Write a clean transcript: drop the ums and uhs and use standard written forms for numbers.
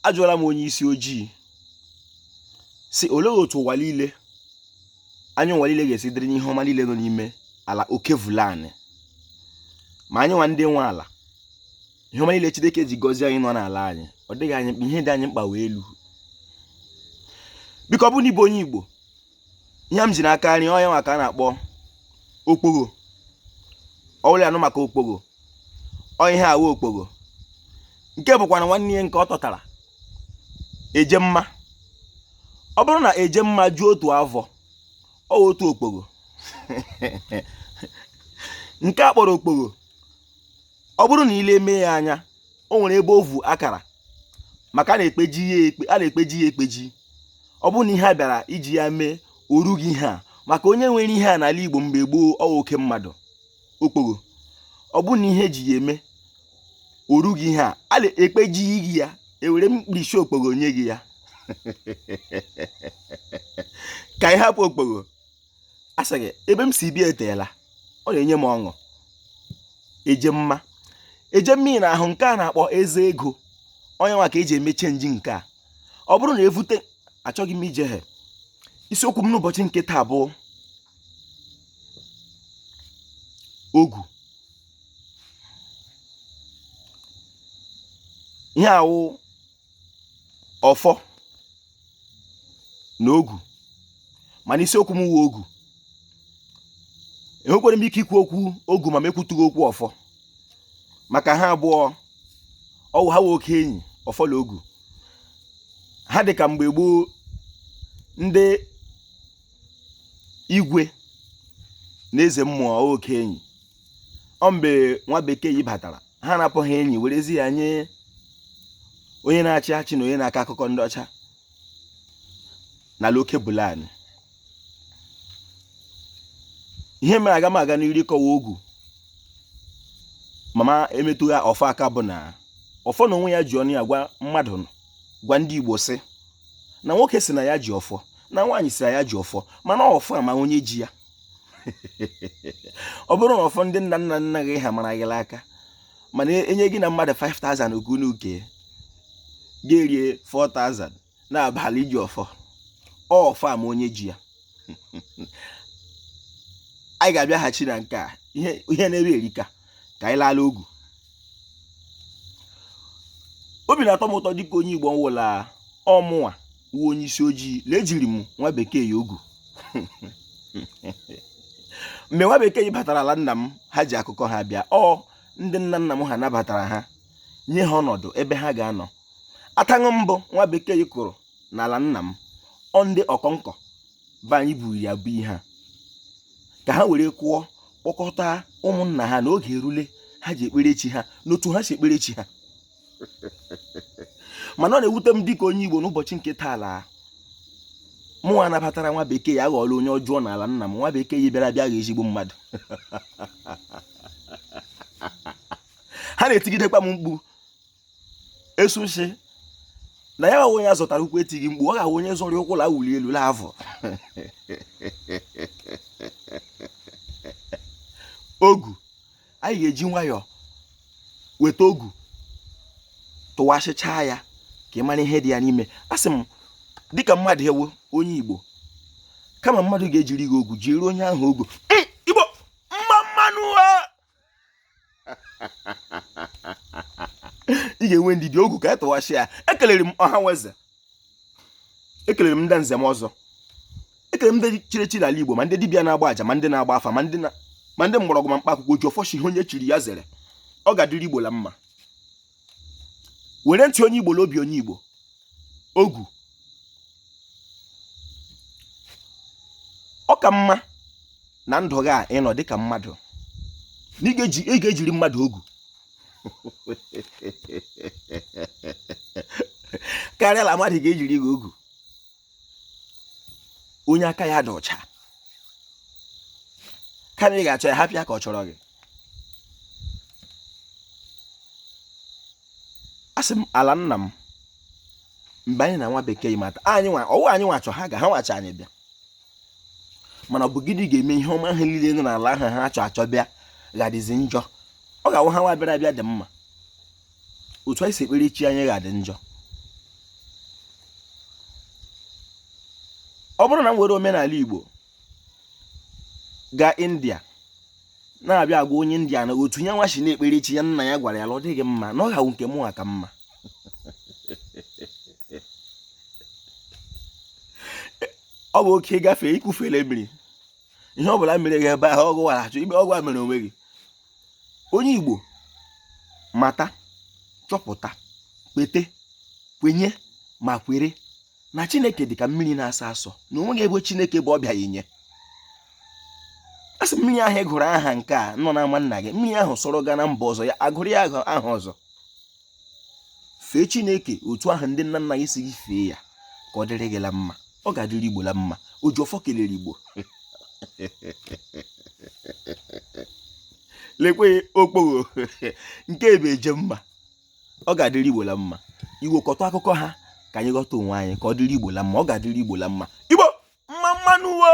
Ajụọla m onye isi ojii sị, olee otu ụwa niile anyị ụwa niile ga-esi dịrị n'ihe ọma niile nọ n'ime ala Okevulani, ma anyị nwa ndị nwe ala, ihe ọma niile Chineke ji gọzie anyị nọ n'ala anyị, ọ dịghị anyị mkpa, ihe dị anyị mkpa wee elu. Biko, ọ bụrụ na ị bụ onye Igbo, ihe m ji n'aka nri ọ ya nwa ka a na-akpọ okpogho. Ọ wụla anụ maka okpogho, ọ ihe a wụ okpogho. Nke bụkwa na nwanne ya nke ọ tọtara eje mma. Ọ bụrụ na eje mma ju otu avọ, ọ wụ otu okpogho. Nke a kpọrọ okpogho, ọ bụrụ na ile mee ya anya, o nwere ebe ovu akara maka a na-ekpeji ya ekpe, a na-ekpeji ya ekpeji. Ọ bụrụ na ihe a bịara iji ya mee o rughị ihe a, maka onye nwere ihe a n'ala Igbo mgbe gboo, ọ wụ oke mmadụ. Okpogho, ọ bụrụ na ihe eji ya eme o rughị ihe a, a na-ekpeji gị ya, ewere mkpirisi okpogho nye gị ya. Ka anyị hapụ okpogho. A sị gị ebe m si bịa eteela, ọ na-enye m ọṅụ. Eje mma, eje mmiri na ahụ nke a na-akpọ eze ego, onye nwa ka eji eme change nke a. Ọ bụrụ na evute, achọghị m ijeghe isiokwu m n'ụbọchị nke taa bụ ogu. Ihe a wụ ọfọ na ogu, mana isiokwu m wụ ogu. Enwekwara m ike ikwu okwu ogu ma m ekwutụghị okwu ọfọ, maka ha abụọ ọwụ ha wụ oke enyi. Ọfọ na ogu ha dị ka mgbe gboo ndị igwe na eze mmụọ oke enyi. Ọ mgbe nwa bekee yi batara, ha napụ ha enyi, werezi ya nye onye na-achị achị na onye na-akọ akụkọ ndị ọcha n'ala Okebulani. Ihe mere aga m aga n'iru ịkọwa ogu ma m emetụghị ọfọ aka bụ na ọfọ na onwe ya ji ọnụ ya gwa mmadụ, gwa ndị Igbo sị na nwoke sị na ya ji ọfọ, na nwaanyị sị na ya ji ọfọ, mana ọfọ ama onye ji ya. Ọ bụrụ na ọfọ ndị nna nna nna gị ha mara gị aka, mana enye gị na mmadụ 5000 oku unu kee, ga-erie 4000 n'abalị iji ọfọ, ọfọ ama onye ji ya. Anyị ga-abịaghachi na nke a. Ihe na-ere erika. Ka anyị laala ogu. Obi na-atọ m ụtọ dịka onye Igbo nwụla ọ mụnwa wụ onye isi ojii la ejiri m nwa bekee ya ogu. Mgbe nwa bekee batara ala nna m, ha ji akụkọ ha bịa. Ọ ndị nna nna m ha nabatara ha, nye ha ọnọdụ ebe ha ga-anọ. Ataṅụ mbụ nwa bekee kụrụ n'ala nna m, ọ ndị ọkọnkọ be anyị buru ya bụ ihe a ka ha were kụọ, kpọkọta ụmụnna ha n'oge erule ha ji ekpere chi ha n'otu ha si ekpere chi ha. Mana ọ na-ewute m dịka onye Igbo n'ụbọchị nke taa la mụnwa nabatara nwa bekee ya aghọọla onye ọjọọ n'ala nna m. Nwa bekee ya bịara bịa ghọọ ezigbo mmadụ. Ha na-etigidekwa m mkpu esusi na ya onye a zọtara ụkwụ etighị mkpu, ọ ga-awụ onye zọrọ ụkwụ la wuli elu la avọ ogu. Anyị ga-eji nwayọọ weta ogu tụwasịchaa ya ka ị mara ihe dị ya n'ime. Asị m dịka mmadụ ewu onye Igbo, kama mmadụ ga-ejiri gị ogu, jiri onye ahụ ogu. Igbo mma mmanụ, ị ga-enwe ndidi ogu ka anyị tụwasị ya. Ekelere m ọha nwe eze, ekelere m ndị nze m ọzọ, ekelere m ndị chiri echi n'ala Igbo, ma ndị dibịa na-agba aja, ma ndị na-agba afa, ma ndị mgbọrọgwụ, ma mkpa akwụkwọ, ji ọfọ shi ihe onye chiri ya zere. Ọ ga-adịrị Igbo la mma. Were ntị onye Igbo la obi onye Igbo. Ogu ọ ka mma na ndụ gị a ịnọ dịka mmadụ na ị ga-ejiri mmadụ ogu karịa la mmadụ ga-ejiri gị ogu. Onye aka ya dị ọcha, kama ị ga-achọ ya, hapụ ya ka ọ chọrọ gị. Asị m ala nna m, mgbe anyị na nwa bekee mata anyị nwa, ọwụ anyị nwa chọ ha ga ha nwacha anyị bịa, mana ọ bụ gịnị ga-eme ihe ọma ahụ niile nọ n'ala ahụ ha achọ achọ bịa ga-adịzi njọ? Ọ ga-awụ ha nwa bịara abịa dị mma, otu anyị si ekpere chi anyị ga-adị njọ. Ọ bụrụ na m were omenala Igbo gaa India, na-abịa agwa onye India na otu ya nwa si na-ekpere chi ya, nna ya gwara ya na ọ dịghị mma, na ọ ga-awụ nke mụnwa ka mma. Ọ bụ oke gafee ikwufele mmiri, ihe ọ bụla mere gị ebe ahụ, ọgụ wara achọ ime ọgụ a mere onwe gị. Onye Igbo mata, chọpụta, kwete, kwenye ma kwere na Chineke dị ka mmiri na-asọ asọ, na onweghị ebe Chineke bụ ọbịa ya nye. A sị mmiri ahụ ị gụrụ aha nke a nọ n'ama nna gị, mmiri ahụ sọrọ gaa na mba ọzọ, ya agụrụ ya aha ọzọ. Fee Chineke otu ahụ ndị nna nna gị si gị fee ya, ka ọ dịrị gị la mma. Ọ ga-adịrị Igbo la mma. Ojiọfọ kelere Igbo. Lekwe okpogho nke ebe eje mma. Ọ ga-adịrị Igbo la mma. Igbo, kọtụ akụkọ ha ka anyị ghọta onwe anyị, ka ọ dịrị Igbo la mma. Ọ ga-adịrị Igbo la mma. Igbo mma mma nụ wo.